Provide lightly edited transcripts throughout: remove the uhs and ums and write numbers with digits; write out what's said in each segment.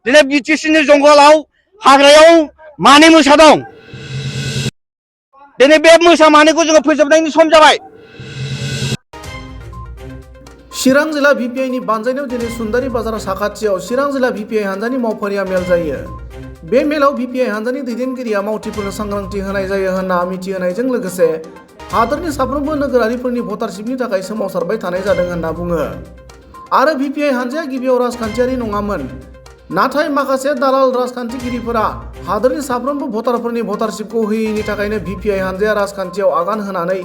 दिनै बिटिसिनि जंगलाव हाग्रायाव मानै मोसा दं। दिनै बे मोसा मानैखौ जोङो फोजोबनायनि सम जाबाय। चिरां जिल्ला भिपिआइनि बानजायनायाव दिनै सुन्दारि बाजार साखाथियाव चिरां जिल्ला भिपिआइ हान्जानि मावफारिया मेल जायो। बे मेलाव भिपिआइ हान्जानि दैदेनगिरिया मावथिफोरनो सांग्रांथि होनाय जायो होनना मिथिहोनायजों लोगोसे हादोरनि साफ्रोमबो नोगोरारिफोरनि भटारशिपनि थाखाय सोमावसारबाय थानाय जादों होनना बुङो। आरो भिपिआइ हान्जाया गिबियाव राजखान्थियारि नङामोन, नाथाय माखासे दालाल राजखान्थिगिरिफोरा हादोरनि साफ्रोमबो भटारफोरनि भटारशिपखौ होयैनि थाखायनो भिपिआइ हान्जाया राजखान्थियाव आगान होनानै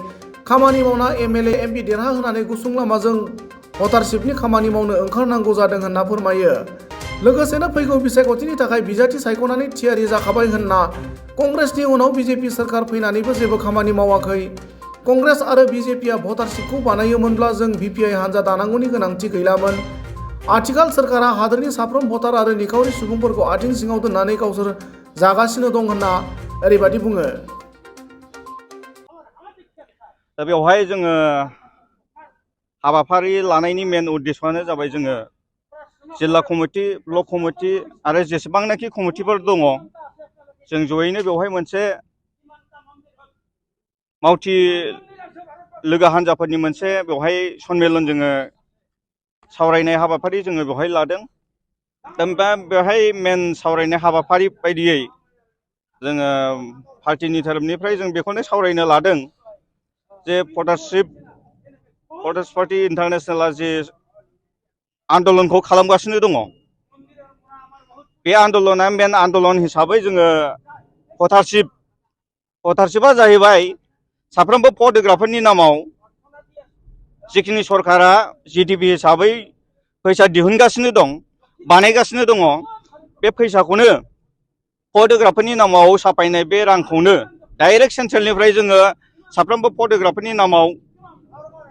खामानि मावना एमएलए एमपि देरहाहोनानै गुसुं लामाजों भटारशिपनि खामानि मावनो ओंखारनांगौ जादों होनना फोरमायो। लोगोसेनो फैगौ बिसायख'थिनि थाखाय बिजाथि सायख'नानै थियारि जाखाबाय होनना कंग्रेसनि उनाव बिजेपि सोरखार फैनानैबो जेबो खामानि मावाखै। कंग्रेस आरो बिजेपिआ भटारशिपखौ बानायोमोनब्ला जों भिपिआइ हान्जा दानांगौनि गोनांथि गैलामोन। आथिखाल सोरखारा हादोरनि साफ्रोम भटार आरो निखावरि सुबुंफोरखौ आथिं सिङाव दोननानै गावसोर जागासिनो दं होनना ओरैबायदि बुङो। दा बेवहाय जोङो हाबाफारि लानायनि मेन उद्देश्यआनो जाबाय जोङो जिल्ला कमिटि, ब्लक कमिटि आरो जेसेबांनाखि कमिटिफोर दङ जों जयैनो बेवहाय मोनसे मावथि लोगो हान्जाफोरनि मोनसे बेवहाय सन्मेलन जोङो सावरायनाय हाबाफारि जोङो बेवहाय लादों। दा बेवहाय मेन सावरायनाय हाबाफारि बायदियै जोङो पार्टिनि तरफनिफ्राय जों बेखौनो सावरायनो लादों जे भटार्स पार्टी इन्टारनेशनेला जे आन्दलनखौ खालामगासिनो दङ, बे आन्दलना मेन आन्दलन हिसाबै जोङो भटारशिपआ जाहैबाय साफ्रोमबो भट होग्राफोरनि नामाव जिखिनि सरकारा जिडिपि हिसाबै फैसा दिहुनगासिनो दं, बानायगासिनो दङ, बे फैसाखौनो भट होग्राफोरनि नामाव साफायनाय बे रांखौनो डाइरेक्ट सेन्ट्रेलनिफ्राय जोङो साफ्रोमबो भट होग्राफोरनि नामाव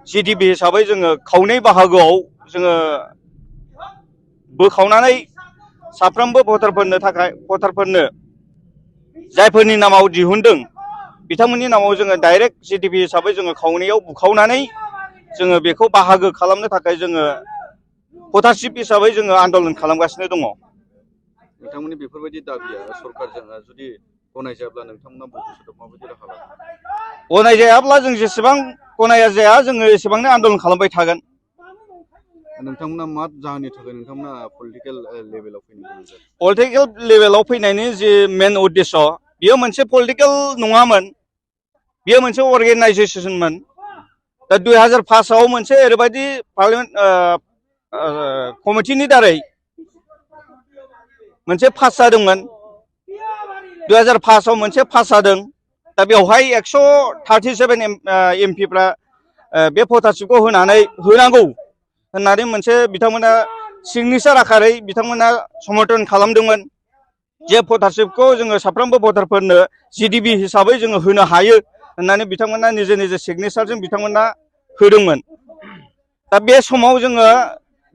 जिडिपि हिसाबै जोङो खावनै बाहागोआव जोङो बोखावनानै साफ्रोमबो भटारफोरनो जायफोरनि नामाव दिहुनदों बिथांमोननि नामाव जोङो डाइरेक्ट जिडिपि हिसाबै जोङो खावनैयाव बुखावनानै जोङो बेखौ बाहागो खालामनो थाखाय जोङो भटारशिप हिसाबै जोङो आन्दलन खालामगासिनो दङ। नोंथांमोननि बेफोरबायदि दाबिया सरकारजों जुदि गनायजाब्ला नोंथांमोना भबिष्यतआव माबायदि राहा लागोन? गनायजायाब्ला जों जेसेबां गनाया जाया जोङो एसेबांनो आन्दलन खालामबाय थागोन। नोंथांमोना मा जाहोननि थाखाय नोंथांमोना पलिटिकेल लेभेलाव फैनो गोनां जादों? पलिटिकेल लेभेलाव फैनायनि जि मेन उद्देश्य बियो मोनसे पलिटिकेल नङामोन, बियो मोनसे अर्गेनाइजेसनमोन। दा 2005आव मोनसे ओरैबायदि पार्लियामेन्ट कमिटिनि दारै मोनसे पास जादोंमोन, 2005आव मोनसे पास जादों। दा बेवहाय 137 एमपिफ्रा बे भटारशिपखौ होनांगौ होननानै मोनसे बिथांमोना सिगनेचार आकारै बिथांमोना समर्थन खालामदोंमोन जे भटारशिपखौ जोङो साफ्रोमबो भटारफोरनो जिडिपि हिसाबै जोङो होनो हायो होननानै बिथांमोना निजे सिगनेचारजों बिथांमोना होदोंमोन। दा बे समाव जोङो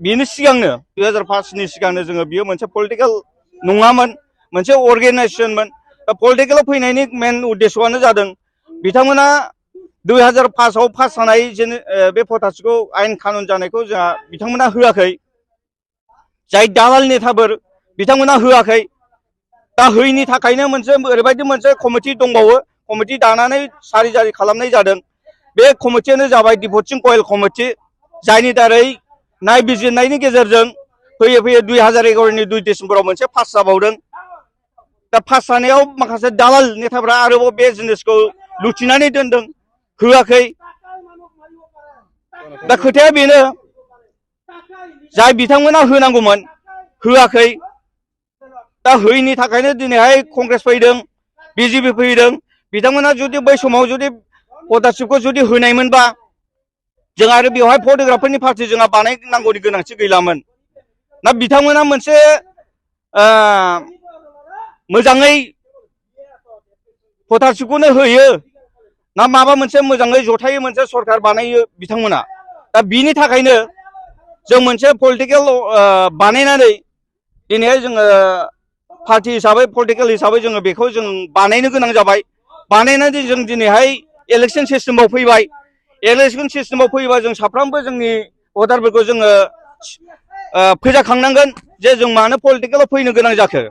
बिनि सिगांनो 2005नि सिगांनो जोङो बियो मोनसे पलिटिकेल नङामोन, मोनसे अर्गेनाइजेसनमोन। दा पलिटिकेलाव फैनायनि मेन उद्देश्यआनो जादों बिथांमोना 2005आव पास जानाय बे भटारशिपखौ आयेन कानुन जानायखौ जोंहा बिथांमोना होआखै, जाय दालाल नेताफोर बिथांमोना होआखै। दा होयैनि थाखायनो मोनसे ओरैबायदि मोनसे कमिटि दंबावो, कमिटि दानानै सारि जारि खालामनाय जादों। बे कमिटियानो जाबाय डिभ'टिं क'इल कमिटि, जायनि दारै नायबिजिरनायनि गेजेरजों फैयै 2011नि 2 डिसेम्बराव मोनसे पास जाबावदों। दा पास जानायाव माखासे दालाल नेताफ्रा आरोबाव बे जिनिसखौ लुथिनानै दोनदों, होआखै। दा खोथाया बेनो, जाय बिथांमोना होनांगौमोन होआखै। दा होयैनि थाखायनो दिनैहाय कंग्रेस फैदों, बिजेपि फैदों। बिथांमोना जुदि बै समाव जुदि भटारशिपखौ जुदि होनायमोनबा जों आरो बेवहाय भट होग्राफोरनि पार्टि जोंहा बानायनांगौनि गोनांथि गैलामोन। दा बिथांमोना मोनसे मोजाङै भटारशिपखौनो होयो ना माबा मोनसे मोजाङै जथायै मोनसे सरकार बानायो बिथांमोना। दा बिनि थाखायनो जों मोनसे पलिटिकेल बानायनानै दिनैहाय जोङो पार्टि हिसाबै पलिटिकेल हिसाबै जोङो बेखौ जों बानायनो गोनां जाबाय। बानायनानै जों दिनैहाय इलेक्सन सिस्टेमाव फैबाय। इलेक्सन सिस्टेमाव फैयोबा जों साफ्रोमबो जोंनि भटारफोरखौ जोङो फैजाखांनांगोन जे जों मानो पलिटिकेलाव फैनो गोनां जाखो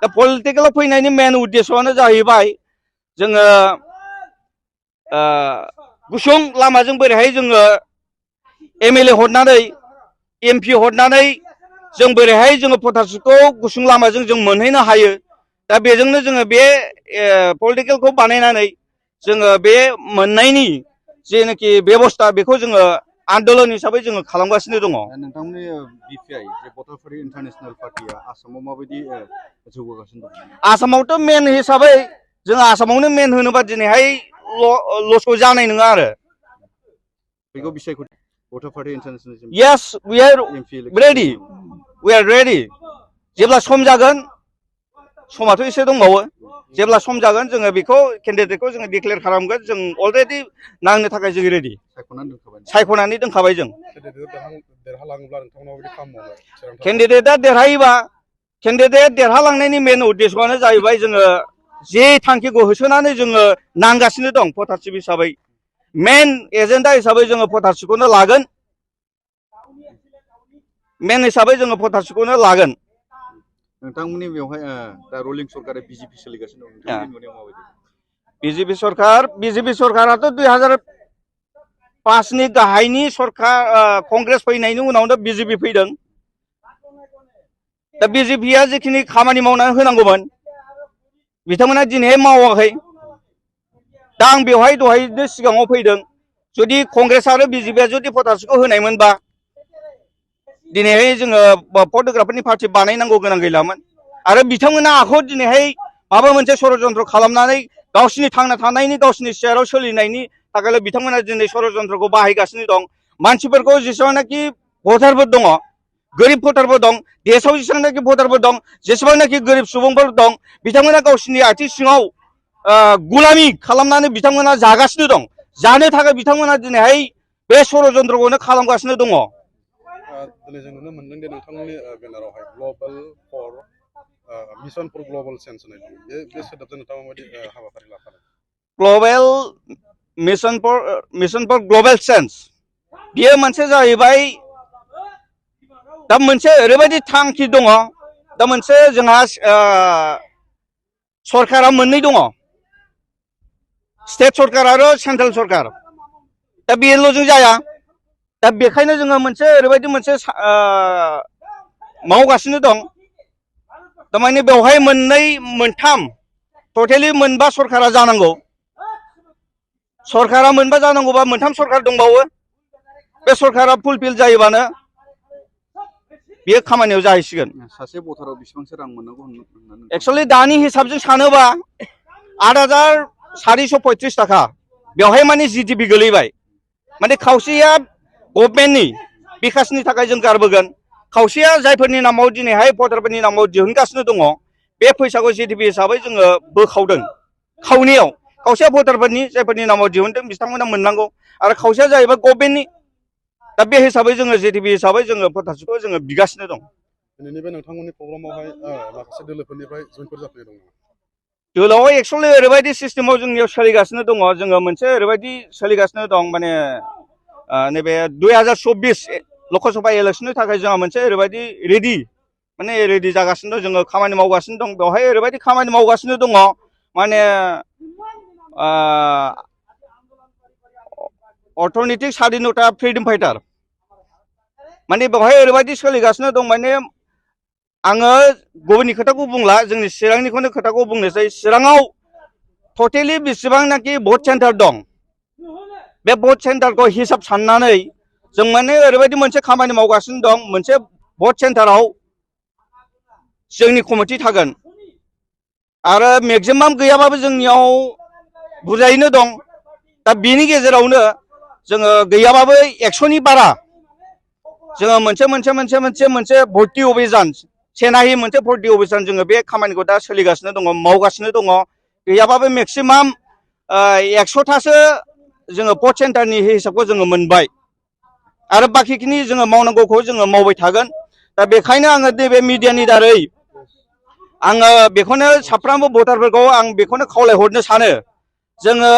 दा पलिटिकेलाव फैनायनि मेन उद्देश्यआनो जाहैबाय जोङो गुसुं लामाजों बोरैहाय जोङो MLA हरनानै MP हरनानै जों बोरैहाय जोङो भटार्सखौ गुसुं लामाजों जों मोनहैनो हायो दा बेजोंनो जोङो बे पलिटिकेलखौ बानायनानै जोङो बे मोननायनि जेनाखि बेबस्था बेखौ जोङो आन्दोलन हिसाबै जोङो खालामगासिनो दङ। नोंथांमोननि BPI जे भटारफोर इन्टारनेशनेल पार्टिया आसामाव माबायदि जौगागासिनो दं? आसामावथ' मेन हिसाबै जों आसामावनो मेन होनोबा दिनैहाय लसखौ जानाय नङा आरो बेखौ बिसायख'थि भटार party international yes we are ready जेब्ला सम जागोन समाथ' एसे दंबावो जेब्ला सम जागोन जोङो बेखौ केन्डिडेटखौ जोङो डिक्लेयार खालामगोन जों अलरेडि नांनो थाखाय जों रेडि सायख'नानै दोनखाबाय जों केन्डिडेटआ देरहालांनायनि मेन उद्देश्यआनो जाहैबाय जोङो जे थांखिखौ होसोनानै जोङो नांगासिनो दं भटारशिप हिसाबै मेन एजेन्डा हिसाबै जोङो भटारशिपखौनो लागोन मेन हिसाबै जोङो भटारशिपखौनो लागोन। नोंथांमोननि बेवहाय दा रुलिं सरकारा BJP सोलिगासिनो दं नोंथांमोननि नुनायाव माबायदि? BJP सरकाराथ' 2005नि गाहायनि सरकार कंग्रेस फैनायनि उनावनो BJP फैदों दा BJPआ जिखिनि खामानि मावनानै होनांगौमोन बिथांमोना दिनैहाय मावाखै दा आं बेवहाय दहायनो सिगाङाव फैदों जुदि कंग्रेस आरो BJPआ जुदि भटारशिपखौ होनायमोनबा दिनैहाय जोङो फट'ग्राफारनि पार्टि बानायनांगौ गोनां गैलामोन आरो बिथांमोना आखौ दिनैहाय माबा मोनसे षड़यन्त्र खालामनानै गावसिनि थांना थानायनि गावसिनि शेयाराव सोलिनायनि थाखायल' बिथांमोना दिनै षड़यन्त्रखौ बाहायगासिनो दं मानसिफोरखौ जेसेबांनाखि भटारफोर दङ गोरिब भटारफोर दं देशआव जेसेबांनाखि भटारफोर दं जेसेबांनाखि गोरिब सुबुंफोर दं बिथांमोना गावसिनि आथिं सिङाव गुलामी खालामनानै बिथांमोना जागासिनो दं जानो थाखाय बिथांमोना दिनैहाय बे षड़यन्त्रखौनो खालामगासिनो दङ। दिनै जों नुनो मोनदों दि नोंथांमोननि बेनारावहाय मिशन फर ग्लबेल चेन्ज होननाय दं बे सोदोबजों नोंथाङा माबायदि हाबाफारि लाफादों? Global mission for global change बेयो मोनसे जाहैबाय दा मोनसे ओरैबायदि थांखि दङ दा मोनसे जोंहा सरकारा मोननै दङ स्टेट सरकार आरो सेन्ट्रेल सरकार दा बेल'जों जाया दा बेखायनो जोङो मोनसे ओरैबायदि मोनसे मावगासिनो दं थारमाने बेवहाय मोनथाम टटेलि मोनबा सरकारा जानांगौ सरकारा मोनबा जानांगौबा मोनथाम सरकार दंबावो बे सरकारा फुलफिल जायोबानो बेयो खामानियाव जाहैसिगोन। सासे भटाराव बेसेबांसो रां मोननांगौ होननानै एक्सुअलि दानि हिसाबजों सानोबा 8,435 थाखा बेवहाय माने GDP गोलैबाय माने खावसेया गभर्नमेन्टनि बिकासनि थाखाय जों गारबोगोन खावसेया जायफोरनि नामाव दिनैहाय भटारफोरनि नामाव दिहुनगासिनो दङ बे फैसाखौ GDP हिसाबै जोङो बोखावदों खावनैयाव खावसेया भटारफोरनि जायफोरनि नामाव दिहुनदों बिथांमोना मोननांगौ आरो खावसेया जाहैबाय गभर्नमेन्टनि दा बे हिसाबै जोङो GDP हिसाबै जोङो भटारशिपखौ जोङो बिगासिनो दं। दिनैनि बे नोंथांमोननि प्रग्रामावहाय माखासे दोलोफोरनिफ्राय जयेनफोर जाफैनाय दं नामा? दोलोआव एक्सुअलि ओरैबायदि सिस्टेमाव जोंनियाव सोलिगासिनो दङ जोङो मोनसे ओरैबायदि सोलिगासिनो दं माने नैबे 2024 लकसभा इलेक्सननि थाखाय जोंहा मोनसे ओरैबायदि रेडि जागासिनो दं जोङो खामानि मावगासिनो दं बेवहाय ओरैबायदि खामानि मावगासिनो दङ माने अर्थनैतिक स्वाधीनता फ्रिडम फाइटार माने बेवहाय ओरैबायदि सोलिगासिनो दं माने आङो गुबुननि खोथाखौ बुंला जोंनि चिरांनिखौनो खोथाखौ बुंनोसै चिराङाव टटेलि बेसेबांनाखि भट सेन्टार दं बे भट सेन्टारखौ हिसाब साननानै जों माने ओरैबायदि मोनसे खामानि मावगासिनो दं मोनसे भट सेन्टाराव जोंनि कमिटि थागोन आरो मेक्सिमाम गैयाबाबो जोंनियाव बुरजायैनो दं दा बेनि गेजेरावनो जोङो गैयाबाबो 100नि बारा जोङो मोनसे भर्ति अभियान सेनाहि मोनसे भर्ति अभियान जोङो बे खामानिखौ दा सोलिगासिनो दङ मावगासिनो दङ गैयाबाबो मेक्सिमाम 100थासो जोङो भट सेन्टारनि हिसाबखौ जोङो मोनबाय आरो बाखिखिनि जोङो मावनांगौखौ जोङो मावबाय थागोन दा बेखायनो आङो नैबे मिडियानि दारै आङो बेखौनो साफ्रोमबो भटारफोरखौ आं बेखौनो खावलायहरनो सानो जोङो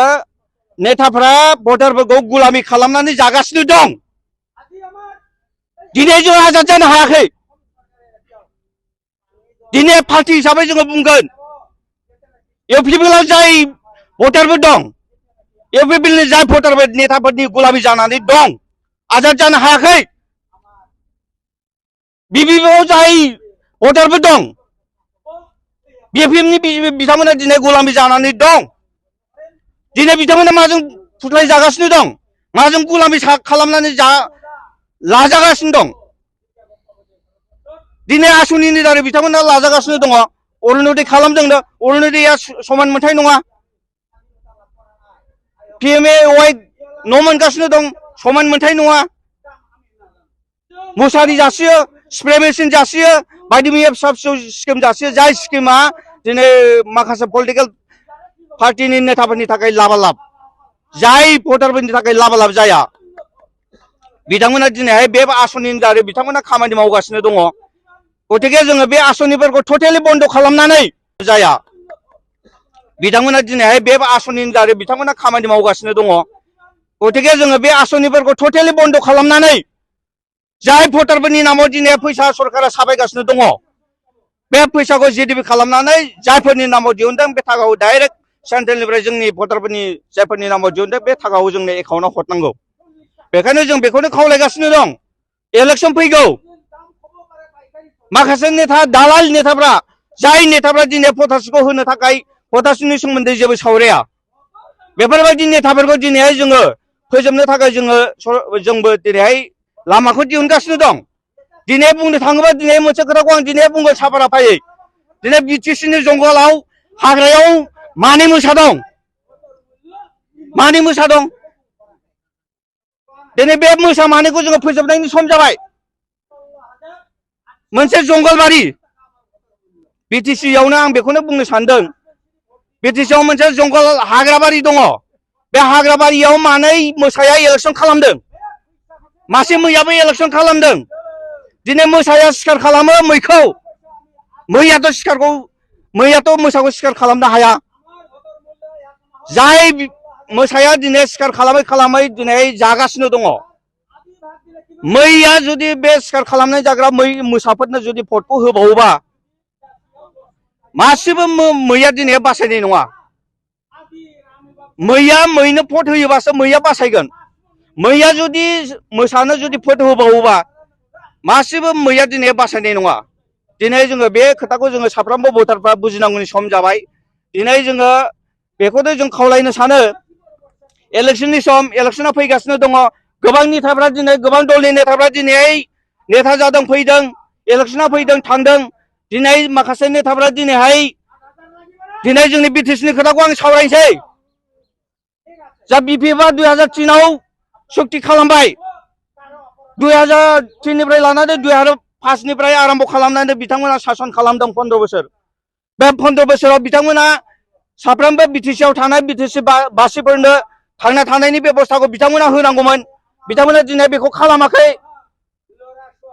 नेताफ्रा भटारफोरखौ गुलामी खालामनानै जागासिनो दं दिनै जों आजाद जानो हायाखै दिनै पार्टी हिसाबै जोङो बुंगोन इउपिपिएलआव जाय भटारफोर दं इउपिपिएलनि जाय भटारफोर नेताफोरनि गुलामी जानानै दं आजाद जानो हायाखै बिपिपिएलआव जाय भटारफोर दं बिपिएफनि बिथांमोना दिनै गुलामी जानानै दं दिनै बिथांमोना माजों फुस्लाय जागासिनो दं माजों गुलामी खालामनानै लाजागासिनो दं दिनै आसनिनि दारै बिथांमोना लाजागासिनो दङ अरुणोदय खालामदों अरुणोदयआ समान मोनथाय नङा पिएमएवाइ न' मोनगासिनो दं समान मोनथाय नङा मुसारि जासियो स्प्रे मेसिन जासियो बायदि मैया फिसा फिसौ स्किम जासियो जाय स्किमा दिनै माखासे पलिटिकेल पार्टीनि नेताफोरनि थाखाय लाबालाब जाय भटारफोरनि थाखाय लाबालाब जाया बिथांमोना दिनैहाय बे आसनिनि दारै बिथांमोना खामानि मावगासिनो दङ गतिके जोङो बे आसनिफोरखौ टटेलि बन्द खालामनानै जाया बिथांमोना दिनैहाय बे आसनिनि दारै बिथांमोना खामानि मावगासिनो दङ गतिके जोङो बे आसनिफोरखौ टटेलि बन्द खालामनानै जाय भटारफोरनि नामाव दिनै फैसा सरकारा साबायगासिनो दङ बे फैसाखौ जिडिपि खालामनानै जायफोरनि नामाव दिहुनदों बे थाखाखौ डाइरेक्ट सेन्ट्रेलनिफ्राय जोंनि भटारफोरनि जायफोरनि नामाव दिहुनदों बे थाखाखौ जोंनो एकाउन्टआव हरनांगौ बेखायनो जों बेखौनो खावलायगासिनो दं इलेक्सन फैगौ माखासे नेता दालाल नेताफ्रा जाय नेताफ्रा दिनै पटासिखौ होनो थाखाय पटासिनि सोमोन्दै जेबो सावराया बेफोरबायदि नेताफोरखौ दिनैहाय जोङो फोजोबनो थाखाय जोंबो दिनैहाय लामाखौ दिहुनगासिनो दं दिनै बुंनो थाङोबा दिनै मोनसे खोथाखौ आं दिनै बुंगोन साफाराफायै दिनै बिटिसिनि जंगलाव हाग्रायाव मानै मोसा दं दिनै बे मोसा मानैखौ जोङो फोजोबनायनि सम जाबाय मोनसे जंगलबारि बिटिसियावनो आं बेखौनो बुंनो सानदों बिटिसियाव मोनसे जंगल हाग्राबारि दङ बे हाग्राबारियाव मानै मोसाया इलेक्सन खालामदों मासे मैयाबो इलेक्सन खालामदों दिनै मोसाया सिखार खालामो मैखौ मैयाथ' मोसाखौ सिखार खालामनो हाया जाय मोसाया दिनै सिखार खालामै दिनै जागासिनो दङ मैया जुदि बे सिखार खालामनाय जाग्रा मोसाफोरनो जुदि भटखौ होबावोबा मासेबो मैया दिनै बासायनाय नङा मैनो भट होयोबासो मैया बासायगोन मैया जुदि मोसानो जुदि भट होबावोबा मासेबो मैया दिनै बासायनाय नङा दिनै जोङो बे खोथाखौ जोङो साफ्रोमबो भटारफ्रा बुजिनांगौनि सम जाबाय दिनै जोङो बेखौनो जों खावलायनो सानो इलेक्सननि सम इलेक्सना फैगासिनो दङ गोबां नेताफ्रा दिनै गोबां दलनि नेताफ्रा दिनै नेता जादों फैदों इलेक्सना फैदों थांदों दिनै माखासे नेताफ्रा दिनै जोंनि बिटिसिनि खोथाखौ आं सावरायनोसै जा बिपिएफआ 2003आव सुक्ति खालामबाय 2003निफ्राय लानानै 2005निफ्राय आरम्भ खालामनानै बिथांमोना सासन खालामदों 15 बोसोर बे 15 बोसोराव बिथांमोना साफ्रोमबो बिटिसिआव थानाय बिटिसि बासिफोरनो थांना थानायनि बेबस्थाखौ बिथांमोना होनांगौमोन बिथांमोना दिनै बेखौ खालामाखै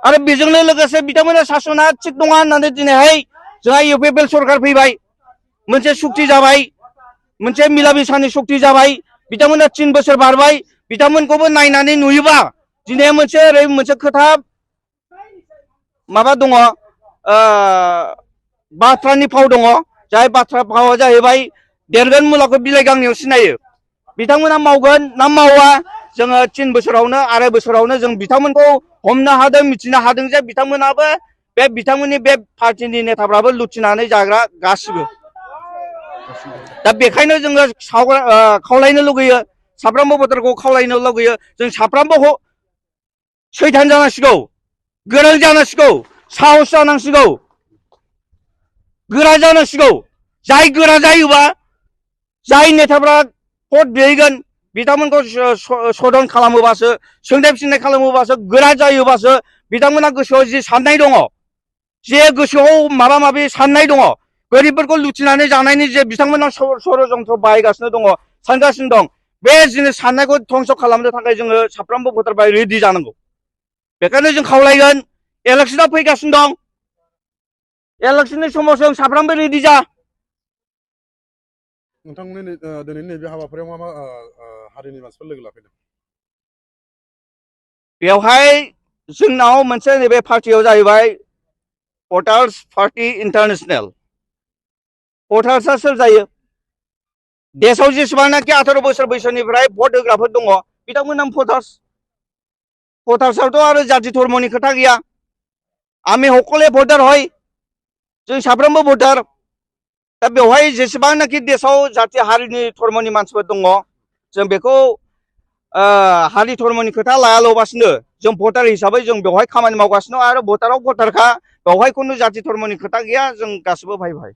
आरो बेजोंनो लोगोसे बिथांमोना सासना थिग नङा होननानै दिनैहाय जोंहा इउपिपिएल सरकार फैबाय मोनसे सुक्ति जाबाय मोनसे मिला मिसानि सुक्ति जाबाय बिथांमोना 3 बोसोर बारबाय बिथांमोनखौबो नायनानै नुयोबा दिनै मोनसे खोथा माबा दङ बाथ्रानि फाव दङ जाय बाथ्रा फावा जाहैबाय देरगोन मुलाखौ बिलाइ गांनैयाव सिनायो बिथांमोना मावगोन ना मावा जोङो 3 बोसोरावनो आराय बोसोरावनो जों बिथांमोनखौ हमनो हादों मिथिनो हादों जे बिथांमोनाबो बिथांमोननि बे पार्टीनि नेताफ्राबो लुथिनानै जाग्रा गासिबो दा बेखायनो जोङो खावलायनो लुगैयो साफ्रोमबो भटारखौ खावलायनो लुगैयो जों साफ्रोमबो सैथान जानांसिगौ गोरों जानांसिगौ साहस जानांसिगौ गोरा जानांसिगौ जाय गोरा जायोबा जाय नेताफ्रा भट बिहैगोन बिथांमोनखौ सदन खालामोबासो सोंनाय फिननाय खालामोबासो गोरा जायोबासो बिथांमोना गोसोआव जि साननाय दङ जे गोसोआव माबा माबि साननाय दङ गोरिबफोरखौ लुथिनानै जानायनि जे बिथांमोना षड़यन्त्र बाहायगासिनो दङ सानगासिनो दं बे जिनिस साननायखौ धंस खालामनो थाखाय जोङो साफ्रोमबो भटारफ्रा रेडि जानांगौ बेखायनो जों खावलायगोन इलेक्सना फैगासिनो दं इलेक्सननि समाव जों साफ्रोमबो रेडि जा नोंथांमोननि दिनैनि नैबे हाबाफारियाव मा मा हारिनि मानसिफोर लोगो लाफैदों बेवहाय जोंनाव मोनसे नैबे पार्टियाव जाहैबाय भटार्स पार्टी इन्टारनेशनेल। भटार्सआ सोर जायो? देशआव जेसेबांनाखि 18 बोसोर बैसोनिफ्राय भट होग्राफोर दङ बिथांमोनना भटार्स। भटार्सआवथ' आरो जाति धर्मनि खोथा गैया। आमी हकले भटार হয়, जों साफ्रोमबो भटार। दा बेवहाय जेसेबांनाखि देशआव जाति हारिनि धर्मनि मानसिफोर दङ जों बेखौ हारि धर्मनि खोथा लायाल'बासिनो जों भटार हिसाबै जों बेवहाय खामानि मावगासिनो आरो भटाराव भटारखा बेवहाय खुनु जाति धर्मनि खोथा गैया। जों गासिबो भाइ भाइ।